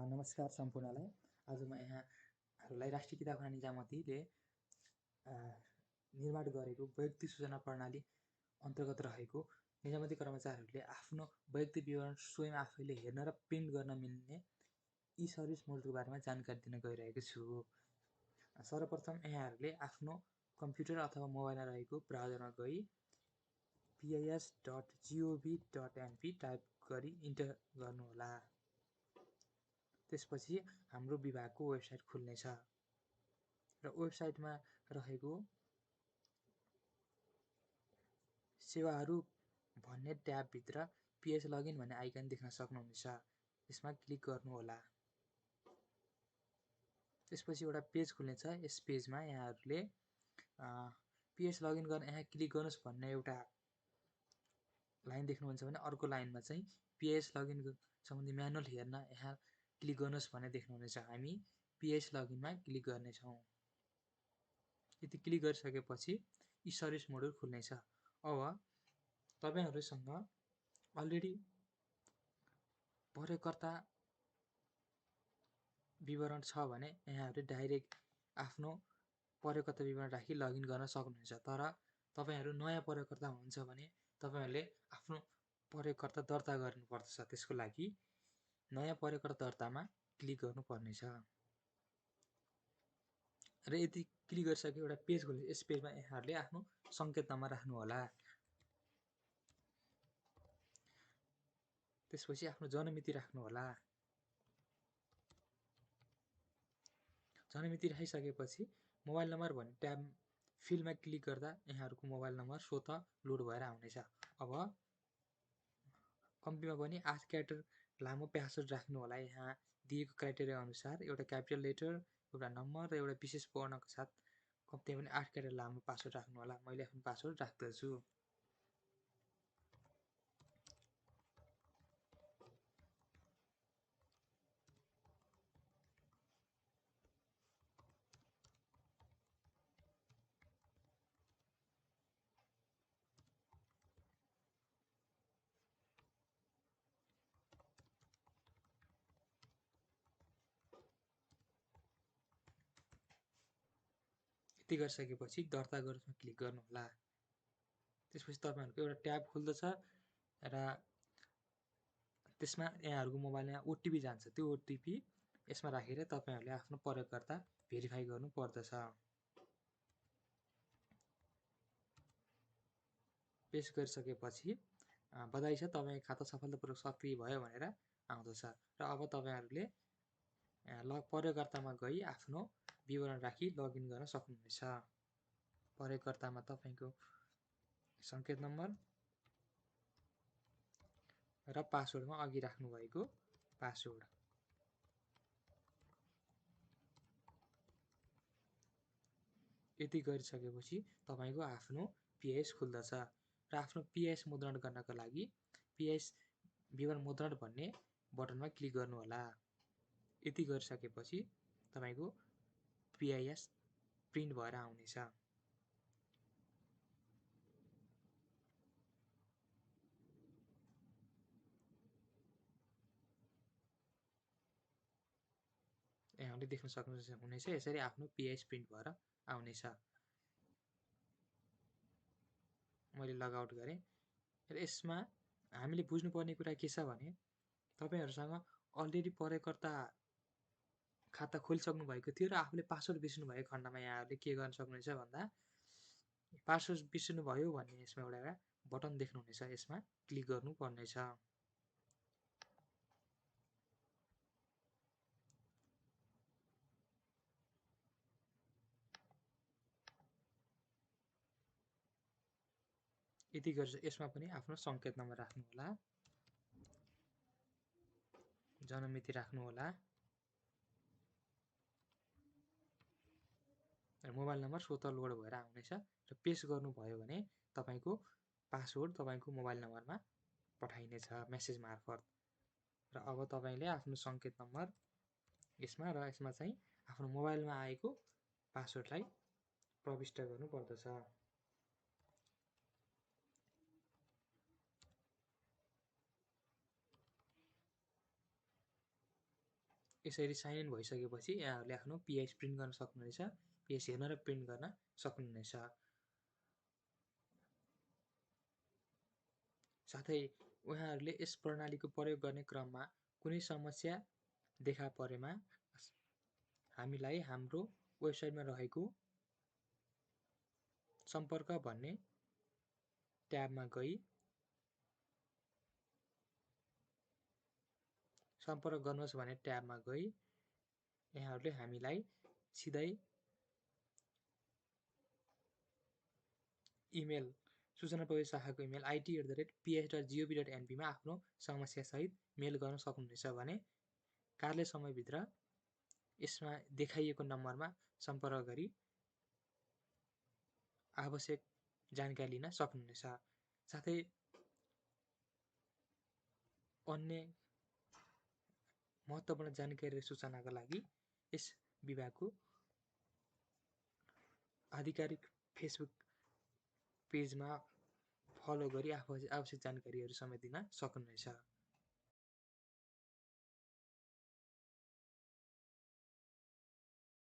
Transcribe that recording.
नमस्कार सम्पूर्णलाई। आज म यहाँहरूलाई राष्ट्रिय किताबखाना निजामतीले निर्माण गरेको वैयक्तिक सूचना प्रणाली अन्तर्गत रहेको निजामती कर्मचारीहरूले आफ्नो वैयक्तिक विवरण स्वयं आफैले हेर्न र प्रिन्ट गर्न मिल्ने ई-सर्भिस मोडको बारेमा जानकारी दिन गइरहेको छु। सर्वप्रथम यहाँहरूले आफ्नो कम्प्युटर अथवा मोबाइलमा रहेको ब्राउजरमा गई pis.gov.np टाइप गरी इन्टर गर्नुहोला। त्यसपछि हाम्रो विभागको वेबसाइट खुल्नेछ र वेबसाइटमा रहेको सेवाहरू भन्ने ट्याबभित्र पिएस लगइन भन्ने आइकन देख्न सक्नुहुनेछ। यसमा क्लिक गर्नुहोला। त्यसपछि एउटा पेज खुल्नेछ। यस पेजमा यहाँहरूले पिएस लगइन गर्न यहाँ क्लिक गर्नुहोस् भन्ने एउटा लाइन देख्नुहुन्छ भने अर्को लाइनमा चाहिँ पिएस लगइन सम्बन्धी म्यानुअल हेर्न यहाँ क्लिक गर्नुहोस् भन्ने देख्नुहुनेछ। हामी पिएस लगइनमा क्लिक गर्नेछौँ। यति क्लिक गरिसकेपछि ई सर्भिस मोडहरू खुल्नेछ। अब तपाईहरुसँग अलरेडी प्रयोगकर्ता विवरण छ भने यहाँहरूले डाइरेक्ट आफ्नो प्रयोगकर्ता विवरण राखी लगइन गर्न सक्नुहुन्छ। तर तपाईहरु नयाँ प्रयोगकर्ता हुनुहुन्छ भने तपाईहरुले आफ्नो प्रयोगकर्ता दर्ता गर्नुपर्दछ। त्यसको लागि नयाँ प्रयोगकर्ता दर्तामा क्लिक गर्नुपर्नेछ र यदि क्लिक गरिसके एउटा पेज खुल्छ। यस पेजमा यहाँहरूले आफ्नो संकेत नम्बर राख्नु होला। त्यसपछि आफ्नो जन्ममिति राख्नु होला। जन्ममिति राखिसकेपछि मोबाइल नम्बर भन्ने ट्याब फिल्डमा क्लिक गर्दा यहाँहरूको मोबाइल नम्बर स्वतः लोड भएर आउनेछ। अब कम्पीमा पनि 8 क्यारेक्टर लामो पासवर्ड राख्नु होला। यहाँ दिएको क्राइटेरिया अनुसार एउटा क्यापिटल लेटर, एउटा नम्बर र एउटा विशेष वर्णको साथ कम्पीमा पनि 8 क्यारेक्टर लामो पासवर्ड राख्नु होला। मैले आफ्नो पासवर्ड राख्दछु। यति गरिसकेपछि दर्ता गर्नुमा क्लिक गर्नु होला। त्यसपछि तपाईहरुको एउटा ट्याब खुल्दछ र त्यसमा यहाँहरूको मोबाइलमा ओटिपी जान्छ। त्यो ओटिपी यसमा राखेर तपाईहरुले आफ्नो प्रयोगकर्ता भेरिफाई गर्नु पर्दछ। पेस्ट गरिसकेपछि बधाई छ, तपाईको खाता सफलतापूर्वक सक्रिय भयो भनेर आउँदछ र अब तपाईहरुले प्रयोगकर्तामा गई आफ्नो विवरण राखी लगइन गर्न सक्नुहुनेछ। प्रयोगकर्तामा तपाईको संकेत नम्बर र पासवर्डमा अघि राख्नु भएको पासवर्ड। यति गरिसकेपछि तपाईको आफ्नो पिएस खुल्दछ र आफ्नो पिएस मुद्रण गर्नका लागि पिएस विवरण मुद्रण भन्ने बटनमा क्लिक गर्नु होला। यति गरिसकेपछि तपाईको पिएस प्रिन्ट भएर आउनेछ। यहाँले देख्न सक्नुहुनेछ यसरी आफ्नो पिएस प्रिन्ट भएर आउनेछ। मैले लगआउट गरेँ र यसमा हामीले बुझ्नुपर्ने कुरा के छ भने तपाईहरुसँग अलरेडी प्रयोगकर्ता खाता खोलिसक्नु भएको थियो र आफूले पासवर्ड बिर्सनु भएको खण्डमा यहाँहरूले के गर्न सक्नुहुन्छ भन्दा पासवर्ड बिर्सनु भयो भन्ने यसमा एउटा बटन देख्नुहुनेछ। यसमा क्लिक गर्नु पर्नेछ। यति गरेर यसमा पनि आफ्नो संकेत नम्बर राख्नु होला, जन्ममिति राख्नु होला र मोबाइल नम्बर स्वतः लोड भएर आउनेछ र पेस्ट गर्नुभयो भने तपाईको पासवर्ड तपाईको मोबाइल नम्बरमा पठाइनेछ मेसेज मार्फत। र अब तपाईले आफ्नो संकेत नम्बर यसमा र यसमा चाहिँ आफ्नो मोबाइलमा आएको पासवर्डलाई प्रविष्ट गर्नु पर्दछ। यसरी साइन इन भइसकेपछि यहाँहरूले आफ्नो पिआइएस प्रिन्ट गर्न सक्नुहुनेछ। पिआइएस हेर्न र प्रिन्ट गर्न सक्नुहुनेछ। साथै उहाँहरूले यस प्रणालीको प्रयोग गर्ने क्रममा कुनै समस्या देखा परेमा हामीलाई हाम्रो वेबसाइटमा रहेको सम्पर्क भन्ने ट्याबमा गई सम्पर्क गर्नुहोस् भन्ने ट्याबमा गई यहाँहरूले हामीलाई सिधै इमेल सूचना प्रविधि शाखाको इमेल IT@pis.gov.np मा आफ्नो समस्यासहित मेल गर्न सक्नुहुनेछ भने कार्य समयभित्र यसमा देखाइएको नम्बरमा सम्पर्क गरी आवश्यक जानकारी लिन सक्नुहुनेछ। साथै अन्य महत्त्वपूर्ण जानकारी र सूचनाका लागि यस विभागको आधिकारिक फेसबुक पेजमा फलो गरी आवश्यक जानकारीहरू समेत दिन सक्नुहुनेछ।